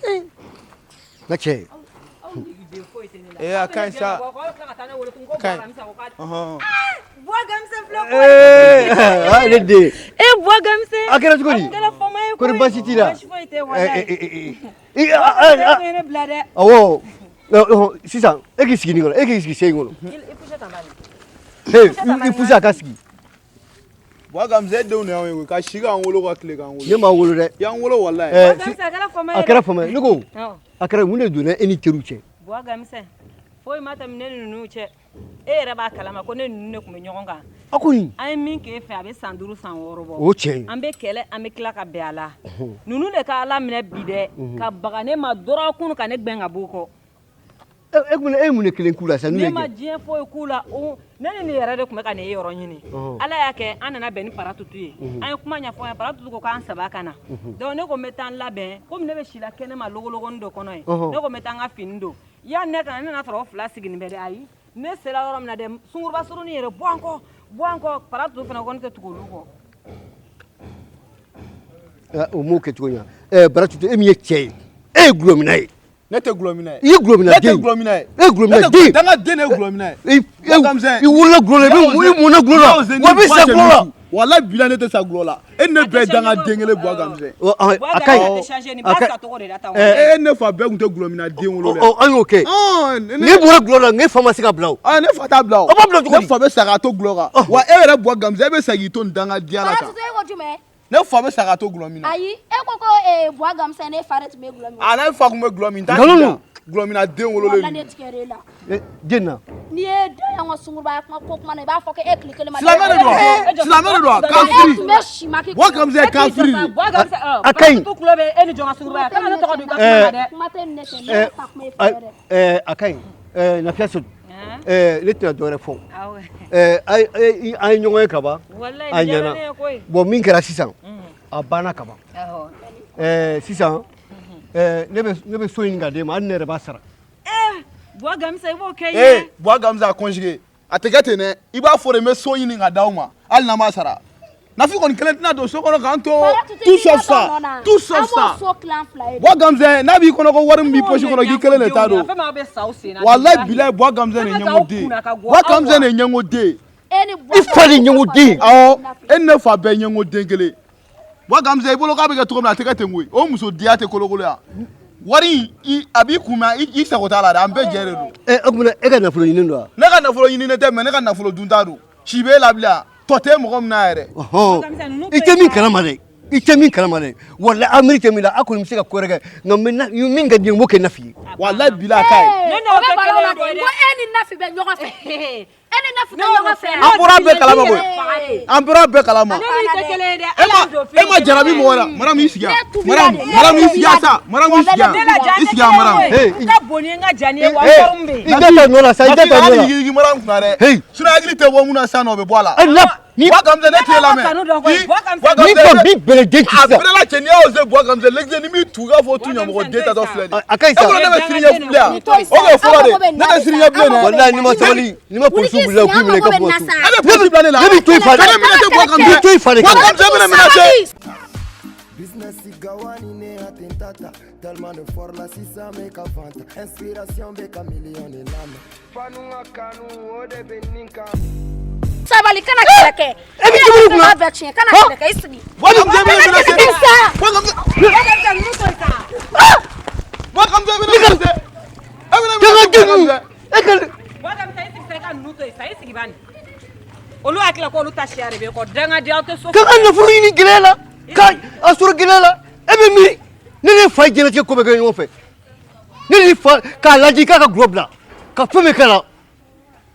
N ka cɛ. Ee, a ka ɲi sa. Ka ɲi. Buwa Gamisɛ filɛ. Ee, ne den. E Buwa Gamisɛ. A kɛra cogo di? A kɛra fama ye koyi. Kɔri baasi t'i la? Baasi foyi tɛ walayi. Ee, Buwa Gamisɛ, e tun ye ne bila dɛ. Awɔ, sisan e k'i sigi nin kɔnɔ, e k'i sigi sen in kɔnɔ. I poussé tan bani. Ee, i poussé a ka sigi. Buwa Gamisɛ, e denw de y'anw ye koyi, ka si k'an wolo, ka tile k'an wolo. Ne m'a wolo dɛ. I y'an wolo walayi. Ɛɛ, Buwa Gamisɛ, a kɛra fama ye a dɛ. kɛra fama ye. Ne ko Awɔ. a kɛra mun de donna e ni teriw cɛ? Buwa Gamisɛ, foyi ma tɛmɛ ne ni ninnu cɛ. E yɛrɛ b'a kalama ko ne ni ninnu de tun bɛ ɲɔgɔn kan. A ko nin. An ye min k'e fɛ, a bɛ san 5 san 6 bɔ. O tiɲɛ ye. An bɛ kɛlɛ, an bɛ tila ka bɛn a la. Ninnu de ka Ala minɛ bi dɛ, ka baga ne ma dɔrɔn ka ne gɛn ka b'u kɔ. E kun e ye mun de kelen k'u la sisan n'u Ne ye ma gɛn? diɲɛ foyi k'u la. Ne ni nin yɛrɛ de tun bɛ ka nin yɔrɔ ɲini. Ala y'a kɛ an nana bɛn ni Paratutu ye. An ye kuma ɲɛfɔ an ye, Paratutu ko k'an saba ka na. Donc ne ko n bɛ taa n labɛn, komi ne bɛ si la kɛnɛma logologonin dɔ kɔnɔ yen. Ne ko n bɛ taa n ka fini don. Yanni ne ka na, ne nana sɔrɔ o fila sigilen bɛ dɛ. Ayi, ne sera yɔrɔ min na dɛ, sunguruba surunin yɛrɛ, bɔ an kɔ, bɔ an kɔ. Paratutu fana ko ne tɛ tugu olu kɔ. O m'o kɛ cogo ɲa. Ɛɛ, Baratutu, e min ye cɛ ye, e ye gulɔmina ye. Ne tɛ gulɔmina ye. I ye gulɔmina Ne den tɛ ye. gulɔmina ye. E ye gulɔmina den. Danga den de ye gulɔmina ye. I wolola gulɔ la, i mɔnna gulɔ la, wa i bɛ sa gulɔ la. Walayi bila, ne tɛ sa gulɔ la. E ni ne bɛɛ ye danga den kelen, Buwa Gamisɛ. A ka ɲi. Tɛ changer, nin b'a sa cogo de la tan. E ne fa bɛɛ tun tɛ gulɔmina den wolo dɛ. An y'o kɛ. N'i bɔra gulɔ la, n'e fa ma se ka bila o. Ne fa t'a bila o. O b'a bila cogo di? Ne fa bɛ sa k'a to gulɔ kan. Wa e yɛrɛ Buwa Gamisɛ, e bɛ sa k'i to nin danga diya la tan. Paratutu, e ko jumɛn? Ne fa bɛ sa k'a to gulɔ min na. Ayi, e ko Buwa Gamisɛ ne fa de tun bɛ gulɔ min. A ne fa tun bɛ gulɔ min. Nkalon don. Gulɔmina den wololen. Walayi, ne tigɛr'e la. Den na. N'i ye den y'an ka sunguruba kuma ko kuma na, i b'a fɔ ko e tile kelen ma. Silamɛ de don wa? Silamɛ de don wa? Kafiri. E tun bɛ si ma k'i. Buwa Gamisɛ ye kafiri de. Buwa Gamisɛ, A ka ɲi. Paratutu tulo bɛ e ni jɔn ka sunguruba ye? Kana ne tɔgɔ don i ka kuma na dɛ. Kuma tɛ nin ne cɛ, ne fa kuma e fɛ dɛ. A ka ɲi. Lafiya Sedu. Ne tɛna dɔwɛrɛ fɔ. An ye ɲɔgɔn ye kaban. A ɲɛna. Bon, min kɛra sisan, a banna kaban. Sisan ne bɛ so ɲini ka d'e ma, hali ne yɛrɛ b'a sara. Buwa Gamisɛ, i b'o kɛ ye. Buwa Gamisɛ, a conjugué. A tɛ kɛ ten dɛ. I b'a fɔ de, n bɛ so ɲini ka d'aw ma, hali n'an b'a sara. Nafi kɔni kelen tɛna don so kɔnɔ k'an to. Tout sauf ça. Tout sauf ça. Buwa Gamisɛ, n'a b'i kɔnɔ ko wari min b'i poche kɔnɔ k'i kelen de ta don. Walayi bilayi, Buwa Gamisɛ de ye ɲɛngo den. Buwa Gamisɛ de ye ɲɛngo den. I fa de ye ɲɛngo den. Awɔ, e ni ne fa bɛɛ ye ɲɛngo den kelen. Buwa Gamisɛ, i bolo k'a bɛ kɛ cogo min na, a tɛ kɛ ten koyi. O muso diya tɛ kolokolo yan. Wari in, a b'i kun mɛ i sago t'a la dɛ, an bɛɛ jɛ de don. O tuma e ka nafolo ɲini don wa? Ne ka nafolo ɲini tɛ, mɛ ne ka nafolo dunta don. Si b'e la bilen, tɔ tɛ mɔgɔ min na yɛrɛ. I tɛ min kalama dɛ, i tɛ min kalama dɛ, walayi a miiri tɛ min la, a kɔni bɛ se ka ko wɛrɛ kɛ, nka min ka di n ye, n b'o kɛ Nafi ye. Walayi bila a ka ɲi. O bɛ balo la ten, ko e ni Nafi bɛ ɲɔgɔn fɛ. E ni Nafi bɛ ɲɔgɔn fɛ. An bɔra bɛɛ kalama koyi. An bɔra bɛɛ kalama. E ma jarabi mɔgɔ la. Maramu, i sigi yan. Maramu, Maramu, i sigi yan sa. Maramu, i sigi yan. I sigi yan, Maramu. I ka bon ni n ka ja ni ye wa wari min bɛ yen. I da ta nɔ la sa, i da ta nɔ la. Hali yigi Maramu kunna dɛ. Sinon hakili tɛ bɔ mun na sisan nɔ, o bɛ bɔ a la. Buwa Gamisɛ, ne t'e lamɛn. Ni fa b'i bɛlɛden ci sisan. A bɛrɛla cɛ, n'i y'o se Buwa Gamisɛ, l'exe ni m'i tu i k'a fɔ tu ɲɛmɔgɔ den tatɔ filɛ nin ye. A ka ɲi sa. E bolo ne bɛ sini ɲɛ bilen yan. O k'o fɔlɔ de, ne tɛ sini ɲɛ bilen dɛ. Walayi n'i ma sabali, n'i ma polisiw bila u k'i minɛ i ka bɔ so. E bɛ polisi bila ne la. Ne b'i to i fa de. Ka ne menacer, Buwa Gamisɛ. Ne b'i to i fa de Buwa Gamisɛ bɛ ne menacer. Business gawani ne atentata tellement de fort la sisan bɛ ka fanta inspiration bɛ ka million de lamɛn fanu ka kanu o de bɛ nin kan. Sabali, kana kɛlɛ kɛ. E bɛ dumuni kunna. E b'a bɛɛ tiɲɛ, kana kɛlɛ kɛ, i sigi. Buwa Gamisɛ bɛ ne menacer. Buwa Gamisɛ. Buwa Gamisɛ bɛ ne menacer. E bɛ ne menacer, Buwa Gamisɛ. E ka. Buwa Gamisɛ, i sigi sa, i ka ninnu to yen sa, i sigi bani. Olu hakili la k'olu ta siya de bɛ kɔ, dangadenya tɛ so. Ka ka nafolo ɲini gɛlɛya la, ka a sɔrɔ gɛlɛya la, e bɛ miiri ne ni fa ye diɲɛlatigɛ ko bɛɛ kɛ ɲɔgɔn fɛ, ne ni fa k'a lajɛ k'a ka gulɔ bila ka fɛn bɛɛ k'a la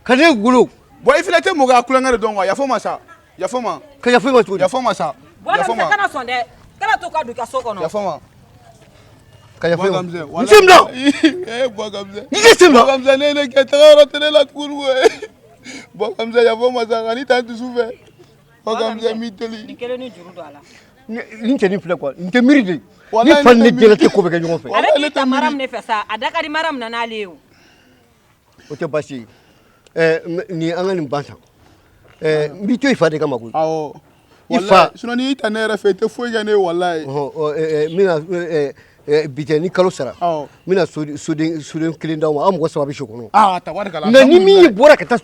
ka ne wolo. Bon, i fana tɛ mɔgɔya kulonkɛ de dɔn quoi. Yafa ma sa, yafa ma. Ka yafa i ma cogo di? Yafa ma sa. Buwa Gamisɛ, kana sɔn dɛ, kana to ka don i ka so kɔnɔ. Yafa ma. Ka yafa i ma. Buwa Gamisɛ. N sen bila. Ee Buwa Gamisɛ. N k'i sen bila. Buwa Gamisɛ, ne ye ne kɛ taga yɔrɔ tɛ ne la tuguni koyi. Buwa Gamisɛ, yafa ma sa, ka n'i ta n dusu fɛ. Buwa Gamisɛ, n b'i deli. Nin kelen ni juru don a la. Nin cɛnin filɛ quoi, nin tɛ miiri de. Ni fa ni ne diɲɛlatigɛ ko bɛɛ kɛ ɲɔgɔn fɛ. Ale k'i ta Maramu de fɛ sa, a da ka di Maramu na n'ale ye o. O tɛ baasi ye. Nin an ka nin ban sa. N b'i to i fa de kama koyi. Awɔ. I fa. Sinon n'i y'i ta ne yɛrɛ fɛ, i tɛ foyi kɛ ne ye walayi. N bɛna Bi tɛ, ni kalo sara, n bɛna soden kelen d'aw ma. Aw mɔgɔ saba bɛ so kɔnɔ. Aa, tabarikala. Nka ni min bɔra ka taa,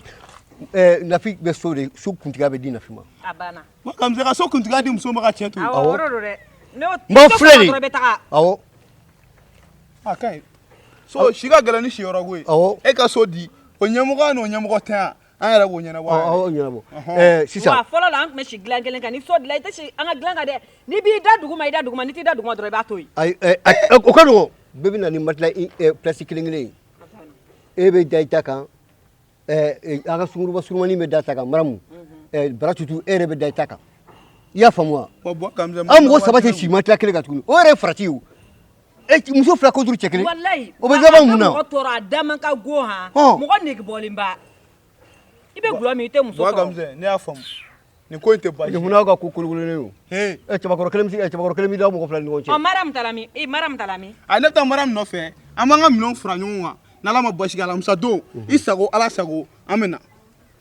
Nafi bɛ so de, so kuntigiya bɛ di Nafi ma. A banna. Buwa ka so kuntigiya di muso ma ka cɛ to. Awɔ, o de don dɛ. N b'aw filɛ de. Awɔ. A ka ɲi. So si ka gɛlɛn ni siyɔrɔ ko ye. Awɔ. E ka so di, o ɲɛmɔgɔya n'o ɲɛmɔgɔ tɛ yan. An yɛrɛ b'o ɲɛnabɔ. Awɔ, ɲɛnabɔ. Ɛɛ sisan. Wa fɔlɔ la, an tun bɛ si dilan kelen kan. Ni so dilan, i tɛ si an ka dilan kan dɛ. N'i b'i da dugu ma, i da dugu ma. N'i t'i da dugu ma dɔrɔn, i b'a to yen. Ayi, o ka nɔgɔn. Bɛɛ bɛ na ni matelas place kelen kelen ye. E bɛ da i ta kan. An ka sunguruba surumani bɛ da ta kan, Maramu. Baratutu, e yɛrɛ bɛ da i ta kan. I y'a faamu wa? An mɔgɔ saba tɛ si matelas kelen kan tuguni. O yɛrɛ ye farati ye o. Muso fila ko duuru, cɛ kelen. Walayi. O bɛ laban mun na? Mɔgɔ tɔɔrɔ a da man ka go han. Mɔgɔ nege bɔlenba. I bɛ gulɔ min, i tɛ muso sɔrɔ. Buwa Gamusɛ, ne y'a faamu. Nin ko in tɛ baasi ye. Mun n'aw ka ko kolokololen don? Cɛbakɔrɔ kelen bɛ se ka cɛbakɔrɔ kelen bɛ da mɔgɔ fila ni ɲɔgɔn cɛ. Ɔ, Mariam taara min? Ee, Mariam taara min? A, ne bɛ taa Mariam nɔfɛ. An b'an ka minɛnw fara ɲɔgɔn kan. N'Ala ma basi kɛ, alamisa don, i sago Ala sago, an bɛ na.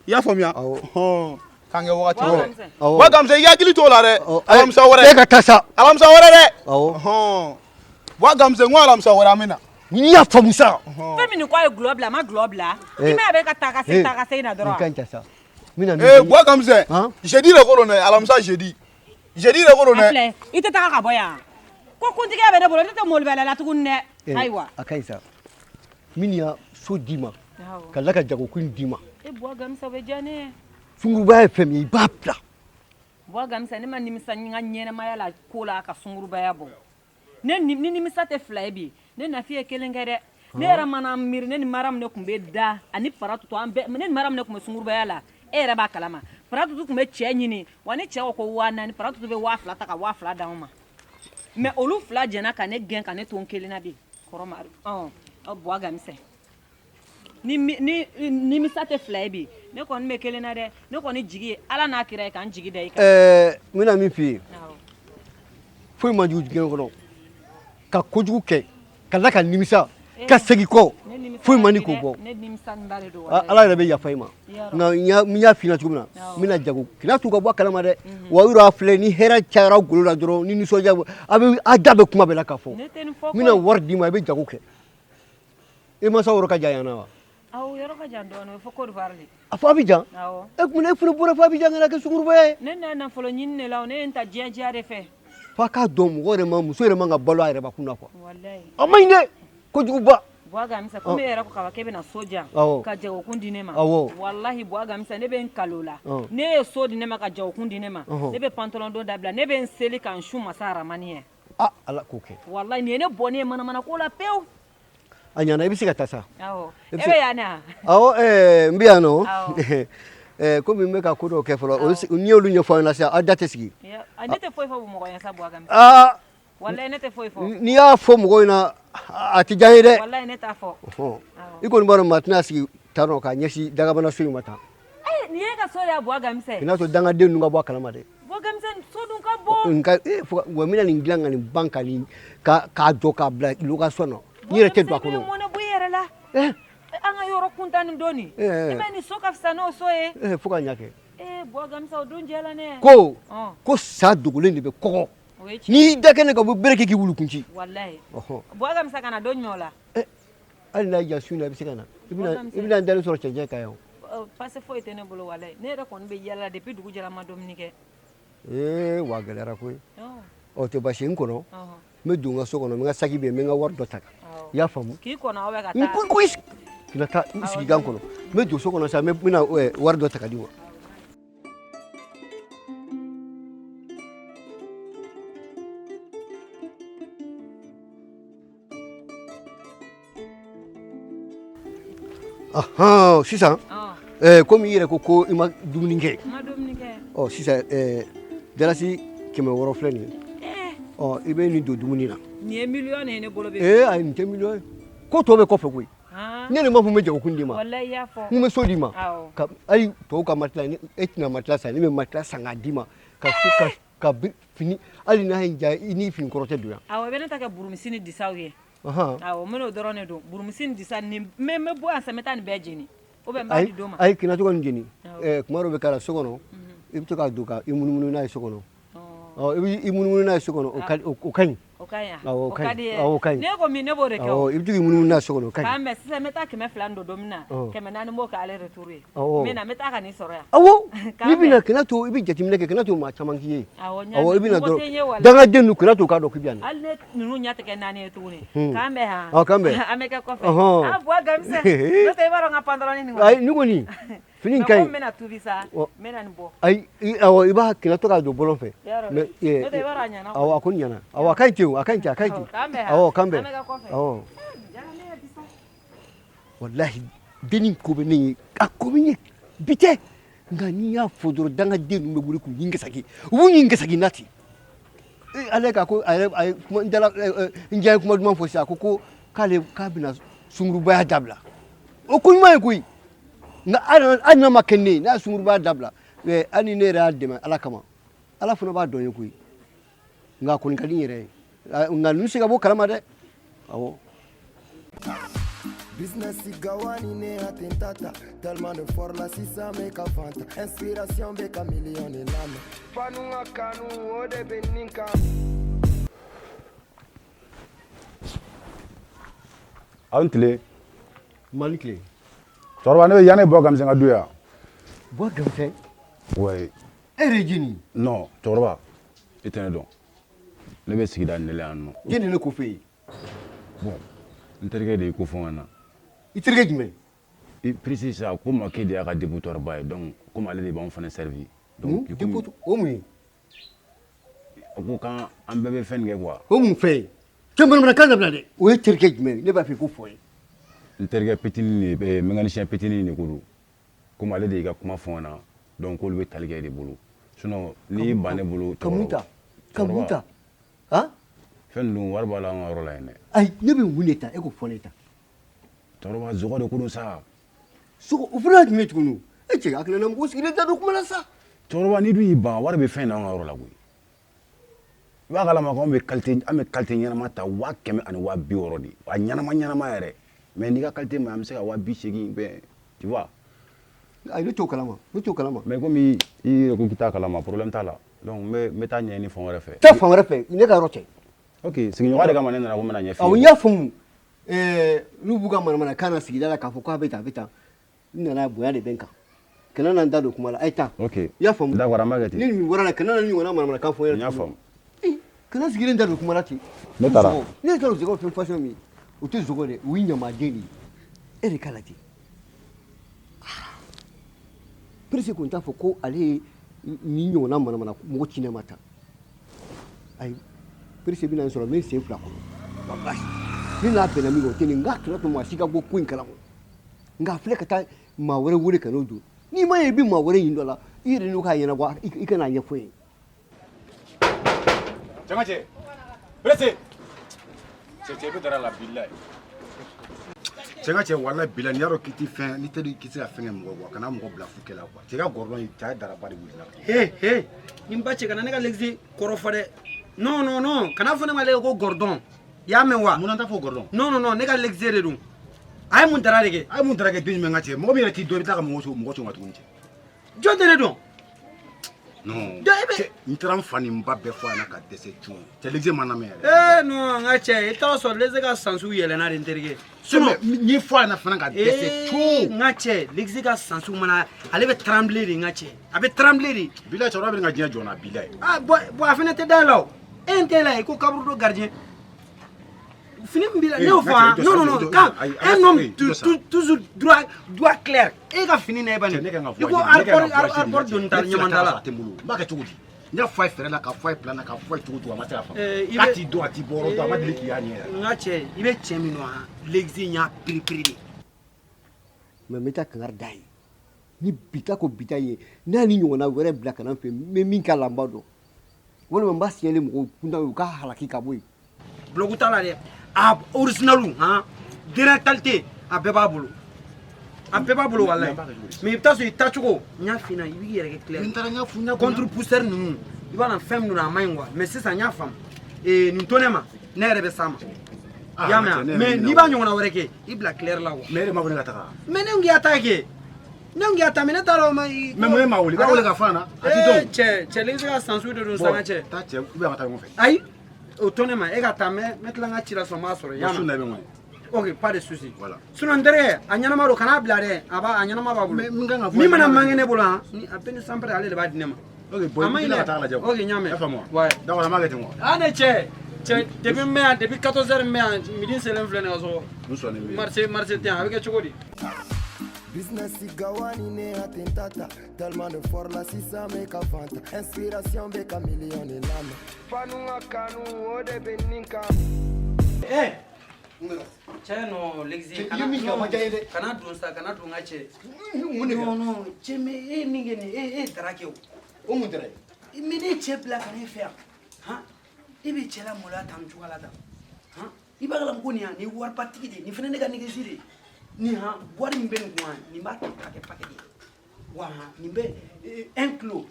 I y'a faamuya? Awɔ. K'an kɛ wagati wɛrɛ. Buwa Gamusɛ, i hakili t'o la dɛ. Alamisa wɛrɛ. E ka taa sa. Alamisa wɛrɛ dɛ. Awɔ. Buwa Gamusɛ, n ko alamisa wɛrɛ an bɛ na. N'i y'a faamu sa. Fɛn min ko a ye gulɔ bila, a ma gulɔ bila. I m'a ye a bɛ ka taa ka segin, taa ka segin na dɔrɔn. Nin ka ɲi ta sa. Ee, Buwa Gamusɛ, jeudi de ko don dɛ, alamisa jeudi. Jeudi de ko don dɛ. A filɛ, i tɛ taga ka bɔ yan. Ko kuntigiya bɛ ne bolo, ne tɛ molobaliya la tuguni dɛ. Ayiwa. A ka ɲi sa. Min y'a so d'i ma, ka tila ka jagokun d'i ma. E Buwa Gamusɛ, o bɛ diya ne ye. Sungurubaya ye fɛn min ye, i b'a bila. Buwa Gamusɛ, ne ma nimisa n ka ɲɛnamaya la ko la ka sungurubaya bɔ. Ne ni nimisa tɛ fila ye bi. Ne Nafi ye kelen kɛ dɛ. Ne yɛrɛ mana miiri, ne ni Mariam ne tun bɛ da ani Paratutu, an bɛɛ, ne ni Mariam ne tun bɛ sungurubaya la. E yɛrɛ b'a kalama. Paratutu tun bɛ cɛ ɲini wa, ni cɛ ko ko 4000, Paratutu bɛ 2000 ta ka 2000 d'anw ma. Mais olu fila jɛna ka ne gɛn ka ne to n kelen na bi. Kɔrɔ Mari, ɔn, Buwa Gamusɛ, ni nimisa tɛ fila ye bi, ne kɔni bɛ kelen na dɛ. Ne kɔni jigi ye Ala n'a kira ye ka n jigi da i kan. N bɛna min f'i ye, foyi man jugu diɲɛ kɔnɔ ka kojugu kɛ ka tila ka nimisa ka segin kɔ, foyi man di k'o bɔ. Ala yɛrɛ bɛ yafa i ma. Nka n y'a f'i ɲɛna cogo min na, n bɛna jago kina t'u ka bɔ a kalama dɛ. Wa yɔrɔ a filɛ, ni hɛrɛ cayara golo la dɔrɔn, ni nisɔndiya, a bɛ a da bɛ kuma bɛɛ la k'a fɔ. N bɛna wari d'i ma, i bɛ jago kɛ. I mansaw yɔrɔ ka jan yan na wa? Awɔ, yɔrɔ ka jan dɔɔnin, o fɔ Côte d'Ivoire de. A fɔ Abidjan? Awɔ. E kun e fana bɔra fɔ Abidjan ka na kɛ sungurubaya ye. Ne nana nafolo ɲini de la, ne ye n ta diɲɛ diya de fɛ. F'a k'a dɔn, mɔgɔ yɛrɛ ma, muso yɛrɛ man ka balo a yɛrɛ bakun na quoi. Walayi. A man ɲi dɛ, kojuguba. Buwa Gamusɛ, komi e yɛrɛ ko k'a k'e bɛna so di yan. Awɔ. Ka jagokun di ne ma. Awɔ. Walahi Buwa Gamusɛ, ne bɛ n kalo la. Ne ye so di ne ma ka jagokun di ne ma. Ne bɛ pantalon don dabila, ne bɛ n seli ka n su masa Aramani ye. Ah, Ala k'o kɛ. Walahi, nin ye ne bɔnnen ye manamana ko la pewu. A ɲana, i bɛ se ka taa sa. Awɔ. E bɛ yan na? Awɔ, n bɛ yan nɔ. Komi n bɛ ka ko dɔw kɛ fɔlɔ, n'i y'olu ɲɛfɔ aw ɲɛna sisan, aw da tɛ sigi. Ne tɛ foyi fɔ mɔgɔ ɲɛ sa, Buwa Gamusɛ. Aa. Walahi, ne tɛ foyi fɔ. N'i y'a fɔ mɔgɔw ɲɛna, a tɛ diya n ye dɛ. Walahi, ne t'a fɔ. I kɔni b'a dɔn, maa tɛna sigi tan nɔ k'a ɲɛsin dagabana so in ma tan. Ee, nin ye e ka so de ye, Buwa Gamusɛ. I n'a to dangaden ninnu ka bɔ a kalama dɛ. Buwa Gamusɛ, so dun ka bon. Nka wa n bɛna nin dilan ka nin ban ka nin k'a jɔ k'a bila location na. N yɛrɛ tɛ don a kɔnɔ. Buwa Gamusɛ, i bɛ mɔnɛ bɔ i yɛrɛ la. An ka yɔrɔ kuntan nin don nin. I bɛ nin so ka fisa n'o so ye. Fo ka ɲa kɛ. Ee, Buwa Gamusɛ, o dun diyara ne ye. Ko sa dogolen de bɛ kɔgɔ. N'i da kɛnɛ kan, u bɛ bere kɛ k'i wulukun ci. Walayi. Buwa Gamusɛ, ka na don jumɛn o la? Hali n'a ja su in na, i bɛ se ka na. I bɛna n dalen sɔrɔ cɛncɛn kan yan. Pase foyi tɛ ne bolo, walayi. Ne yɛrɛ kɔni bɛ yala depuis dugu jɛra, n ma dumuni kɛ. Ee, wa gɛlɛyara koyi. Ɔ, tɛ baasi ye, n kɔnɔ. N bɛ don n ka so kɔnɔ, n bɛ n ka saki bɛ yen, n bɛ n ka wari dɔ ta. I y'a faamu? K'i kɔnɔ aw bɛ ka taa. N ko i taa n sigi kan kɔnɔ. N bɛ don so kɔnɔ sisan, n bɛna wari dɔ ta ka di ma. Sisan komi i yɛrɛ ko i ma dumuni kɛ. Ɔ, sisan dalasi 600 filɛ nin ye. Ɔ, i bɛ nin don dumuni na. Nin ye miliyɔn ye ne bolo. Ee, ayi, nin tɛ miliyɔn ye. Ko tɔ bɛ kɔfɛ koyi. Ne de m'a fɔ n bɛ jagokun d'i ma. Walayi, i y'a fɔ. N bɛ so d'i ma. Hali tɔw ka matelas, e tɛna matelas san, ne bɛ matelas san k'a d'i ma. Ka so ka fini, hali n'a ye ja, i ni fini kɔrɔ tɛ don yan. Awɔ, i bɛ ne ta kɛ burumisi ni disaw ye. Awɔ, n bɛn'o dɔrɔn de don. Burumisi ni disa ni n bɛ bɔ yan sisan, n bɛ taa nin bɛɛ jeni. Ou bien n b'a di dɔ ma. Ayi, kana to ka nin jeni. Kuma dɔ bɛ k'a la so kɔnɔ, i bɛ to k'a don ka i munumunu n'a ye so kɔnɔ. Ɔ, i bɛ i munumunu n'a ye so kɔnɔ, o ka ɲi. ka ɲi. Awɔ, O ka di ye. Awɔ, o ka ɲi. Ne ko min, ne b'o de kɛ. Awɔ, i bɛ to k'i munumunu n'a so kɔnɔ, o ka ɲi. K'an bɛn sisan, n bɛ taa 200 don don min na, Ɔ. 400 b'o kɛ aller retour ye. Awɔ. N bɛ na, n bɛ taa ka n'i sɔrɔ yan. Awɔ. K'an N'i bɛna bɛn. kana to i bɛ jateminɛ kɛ, kana to maa caman k'i ye. Awɔ, n y'a Awɔ, i mɛn. bɛna Mɔgɔ tɛ n ye dɔrɔn walahi. Dangaden ninnu, kana to u k'a dɔn k'i bɛ yan. Hali ne ninnu ɲɛ tɛ kɛ naani ye tuguni. Hmm. K'an bɛn han. Awɔ, k'an bɛn. An bɛ kɛ kɔfɛ. Ɔhɔn. Ah, Buwa Gamisɛn, n'o tɛ i b'a dɔn n ka pantalon nin kɔni. Ayi, nin kɔni fini in Mais ka ko ɲi. n bɛna tubi sa, Ɔ. n bɛna nin bɔ. Ayi, awɔ, i b'a kana to k'a don bɔlɔn fɛ. Yarɔ. Mais N'o tɛ i b'a dɔn a ɲɛna. Awɔ, a kɔni ɲɛna. Awɔ, a ka ɲi ten o, a ka ɲi ten, a ka ɲi ten. Awɔ, k'an bɛn han. Awɔ, k'an bɛn. An bɛ kɛ kɔfɛ. Awɔ. Diyara ne ye bi sa. Walahi, dennin ko bɛ ne ye, a ko bɛ n ye bi tɛ, nka n'i y'a fɔ dɔrɔn, dangaden ninnu bɛ wuli k'u ɲin gasaki, u b'u ɲin gasaki na ten. Ee, ale ka ko a yɛrɛ a ye kuma n dala n diya ye kuma duman fɔ sisan. A ko ko k'ale k'a bɛna sungurubaya dabila. O ko ɲuman ye koyi, nka hali n'a ma kɛ ne ye, n'a ye sungurubaya dabila, hali ni ne yɛrɛ y'a dɛmɛ Ala kama, Ala fana b'a dɔn ye koyi. Nka a kɔni ka di n yɛrɛ ye, nka ninnu se ka bɔ kalama dɛ. Awɔ. Business gawani ne atentata. Tellement de fort la sisan bɛ ka fanta. Inspiration bɛ ka million de lamɛn. Fanu ka kanu o de bɛ nin kan. Aw ni tile. Mali tile. Cɛkɔrɔba, ne bɛ yanni Buwa Gamisɛn ka du yan. Buwa Gamisɛn? Oui. E yɛrɛ ye jɔni ye? Non, cɛkɔrɔba, e tɛ ne dɔn. Ne bɛ sigida nin de la yan nɔ. Jɔni de ne ko f'e ye? Bon, n terikɛ de y'i ko fɔ n ɲɛna. I terikɛ jumɛn? I précis sa ko ma k'e de y'a ka dépotoir ba ye, donc komi ale de b'anw fana servi. Donc Mun o mun ye? A ko k'an an bɛɛ bɛ fɛn nin kɛ quoi. O mun fɛn ye? Cɛ, manamanakan dabila dɛ. O ye terikɛ jumɛn ye? Ne b'a fɛ i k'o fɔ n ye. N terikɛ petini de, mécanicien petini de ko don. Komi ale de y'i ka kuma fɔ n ɲɛna, donc k'olu bɛ tali kɛ e de bolo. Sinon n'i ban ne bolo. Ka mun ta? Ka mun ta? Han? Fɛn ninnu wari b'a la an ka yɔrɔ la yen dɛ. Ayi, ne bɛ mun de ta? E k'o fɔ ne ta. Cɛkɔrɔba, zogo de ko don sa. Sogo o fana ye jumɛn ye tuguni? E cɛ, hakilina mɔgɔ sigilen t'a don kuma la sa. Cɛkɔrɔba, n'i dun y'i ban, wari bɛ fɛn na an ka yɔrɔ la koyi. I b'a kalama ko an bɛ qualité ɲɛnama ta 160 000 de. A ɲɛnama ɲɛnama yɛrɛ. Mais n'i ka qualité ma ɲi, an bɛ se ka 80 000 bɛn, tu vois. Ayi, ne t'o kalama, ne t'o kalama. Mais komi i yɛrɛ ko k'i t'a kalama, problème t'a la. Donc n bɛ taa ɲɛɲini fan wɛrɛ fɛ. Taa fan wɛrɛ fɛ, ne ka yɔrɔ tɛ. Ok, sigiɲɔgɔn de kama ne nana ko n bɛna ɲɛf'i ye. Awɔ, n y'a faamu. N'u b'u ka manamanakan na sigida la k'a fɔ k'a bɛ tan, a bɛ tan, n nana bonya de bɛ n kan. Kana na n da don kuma la, a ye taa. Ok. I y'a faamu? D'accord, an b'a kɛ ten. Ni nin bɔra la, kana na nin ɲɔgɔnna manamanakan fɔ n ɲɛna. N y'a faamu. Kana sigilen da don kuma la ten. Ne taara. Ne taara zogo fɛn fasɔn min ye, o tɛ zogo dɛ, o ye ɲamaden de ye. E de k'a lajɛ. Perese kun t'a fɔ ko ale ye nin ɲɔgɔnna manamana mɔgɔ ci ne ma tan. Ayi, perese bɛna n sɔrɔ n bɛ n sen fila kɔnɔ. Walahi, ne n'a bɛnna min kan, o tɛ nin. N k'a tɔ to maa si ka bɔ ko in kalama. Nka a filɛ ka taa maa wɛrɛ wele ka n'o don. N'i ma ye i bɛ maa wɛrɛ ɲini dɔ la, i yɛrɛ n'o k'a ɲɛnabɔ, i ka n'a ɲɛfɔ n ye. Cɛ, presse. Cɛ, cɛ bɛ dara la bilayi. Cɛ ka cɛ, walayi bilayi, n'i y'a dɔn k'i tɛ fɛn, n'i tɛ k'i tɛ se ka fɛn kɛ mɔgɔ quoi, kana mɔgɔ bila fu kɛ la quoi. Cɛ ka gɔrɔdɔn in, cɛ ye daraba de wuli la. He he, ni n ba cɛ, kana ne ka lexi kɔrɔ fɔ dɛ. Non, non, non, kana fɔ ne ma le ko gordon. I y'a mɛn wa? Mun na n t'a fɔ gordon? Non, non, non, ne ka lexi de don. A ye mun dara de kɛ? A ye mun dara kɛ den jumɛn ka cɛ? Mɔgɔ min yɛrɛ t'i dɔn, i bɛ taa ka mɔgɔ so mɔgɔ so ka tuguni cɛ. Jɔn tɛ ne dɔn? Non. Jɔn e bɛ? Cɛ, n taara n fa ni n ba bɛɛ fɔ a ɲɛna ka dɛsɛ cun. Cɛ, lexi ma lamɛn yɛrɛ. Eh non, n ka cɛ, i t'a sɔrɔ lexi ka sansiw yɛlɛnna de, n terikɛ. Sinon n ye fɔ a ɲɛna fana ka dɛsɛ Eh, cun. n ka cɛ, lexi ka sansiw mana, ale bɛ trembler de, n ka cɛ. A bɛ trembler de. Bilayi, cɛkɔrɔba bɛ ka diɲɛ jɔ n na bilayi. Ah bon, bon, a fana tɛ da la o. E n tɛ la i ko kaburudo gardien. Fini min b'i la, ne y'o fɔ han. Non, non, non, quand un homme toujours droit, droit, clair. E ka fini na e bani. Ne kan ka I ko aéroport, aéroport doni ta ɲaman ta la. A tɛ n bolo. N b'a kɛ cogo di? N y'a fɔ a ye fɛɛrɛ la, k'a fɔ a ye plan na, k'a fɔ a ye cogo cogo, a ma se k'a faamu. Eh, i K'a bɛ- t'i dɔn, a t'i bɔ yɔrɔ dɔn, a ma deli k'i y'a ɲɛ yɛrɛ. N ka cɛ, i bɛ cɛ min dɔn han, lexi y'a piripiri de. Mais n bɛ taa kangari da ye. Ni bita ko bita ye, n'a ni ɲɔgɔnna wɛrɛ bila ka na n fɛ, n bɛ min k'a la, n b'a dɔn. Walima n b'a signaler mɔgɔw kunda ye, u k'a halaki ka bɔ yen. Bloc t'a la dɛ. A original han, dernière qualité, a bɛɛ b'a bolo. A bɛɛ b'a bolo walayi. Mais i bɛ taa sɔrɔ i tacogo, n y'a f'i ɲɛna, i b'i yɛrɛ kɛ clair. N taara n y'a f'u ɲɛna. Contre poussière ninnu, i b'a dɔn fɛn min don, a man ɲi quoi. Mais sisan n y'a faamu. Ee, nin to ne ma, ne yɛrɛ bɛ s'a ma. I y'a mɛn wa? Mais n'i b'a ɲɔgɔnna wɛrɛ kɛ, i bila clair la quoi. Mais e de ma fɔ ne ka taga. Mais ne ko k'i y'a ta kɛ. Ne ko k'i y'a ta, mais ne t'a dɔn ma. Mais mun ye maa wele? I b'a wele k'a fɔ a ɲɛna. A t'i dɔn. Cɛ, cɛ, lexi ka sansu de don sa, n ka cɛ. Taa cɛ, ou bien an ka taa ɲɔgɔn fɛ. Ayi. O to ne ma, e ka taa, n bɛ tila n ka ci la sɔrɔ n b'a sɔrɔ yan. Su na bɛ ŋɔni. Ok, pas de souci. Voilà. Sinon n terikɛ, a ɲɛnama don, kan'a bila dɛ, a b'a a ɲɛnama b'a bolo. Mais min kan ka fɔ Min mana manqué ne bolo han, ni a bɛɛ ni sanpɛrɛ, ale de b'a di ne ma. Ok, bon, A ma i ɲi bɛ dɛ. ka taa lajɛ. Ok, n y'a mɛn. I y'a faamu wa? Ouais. D'accord, an b'a kɛ ten quoi. Ah, ne cɛ cɛ, depuis n bɛ yan, depuis 14 heures n bɛ yan, midi selen filɛ nin ye ka sɔrɔ N sɔnnen bɛ. Marché tɛ yan, a bɛ kɛ cogo di? Business gawani ne atentata. Tellement de fort la sisan bɛ ka fanta. Inspiration bɛ ka million de lamɛn. Fanu ka kanu o de bɛ nin kan. Eh, cɛ, non, l'exi I ye min kɛ, a ma diya n ye dɛ. Kana don sa, kana don n ka cɛ. Mun de kɛra? Non, non, cɛ, mais e ye min kɛ nin, e ye dara kɛ o. O mun dara ye? Mais ne ye cɛ bila ka na e fɛ yan han, e bɛ cɛ la maloya tan nin cogoya la tan han. I b'a kalama ko nin yan, nin ye waribatigi de ye, nin fana ne ka négocier de ye nin han. Wari min bɛ nin kun han, nin b'a ta paquet paquet de ye wa han, nin bɛ 1 kilo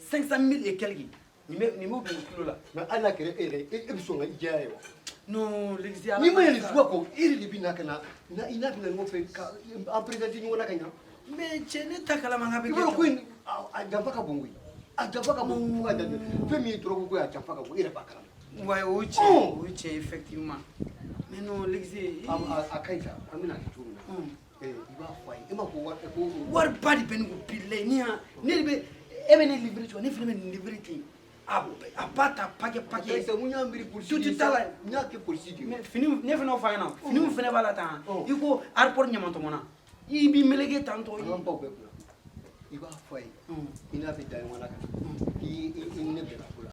500 000 et quelque, nin b'o don kilo la. Mais hali n'a kɛra e yɛrɛ ye, e bɛ sɔn ka i diya ye wa? Non, l'exi N'i ma ɲɛ nin suguya kɔ, e yɛrɛ de bɛ na ka na i n'a bɛ na ɲɔgɔn fɛ ka an présenter ɲɔgɔn na ka ɲa. Mais cɛ, ne ta kalama k'a bɛ I b'a dɔn ko in a janfa ka bon koyi, a janfa ka bon fo ka dan fɛn min ye drogue ko ye, a janfa ka bon, e yɛrɛ b'a kalama. Ouais, o ye tiɲɛ, o ye tiɲɛ effectivement, mais non, l'exi A ka ɲi sa, an bɛna kɛ cogo min na, i b'a fɔ a ye, e ma ko wari ko Wariba de bɛ ne kun bilayi ni han, ne de bɛ e bɛ ne livrer cogo, ne fana bɛ nin livrer ten, a b'a ta paquet paquet. Ayisa, mun y'a miiri polisi Tout de ye t'a la. N y'a kɛ polisi de ye. Mais fini, ne fana y'o fɔ a ɲɛna, fini min fana b'a la tan, i ko aéroport ɲamantɔmɔna, i b'i meleke tantɔ. An k'an baw bɛɛ kunna, i b'a fɔ a ye, i n'a bɛ da ɲɔgɔn na ka na k'i i ni ne bɛnna ko la.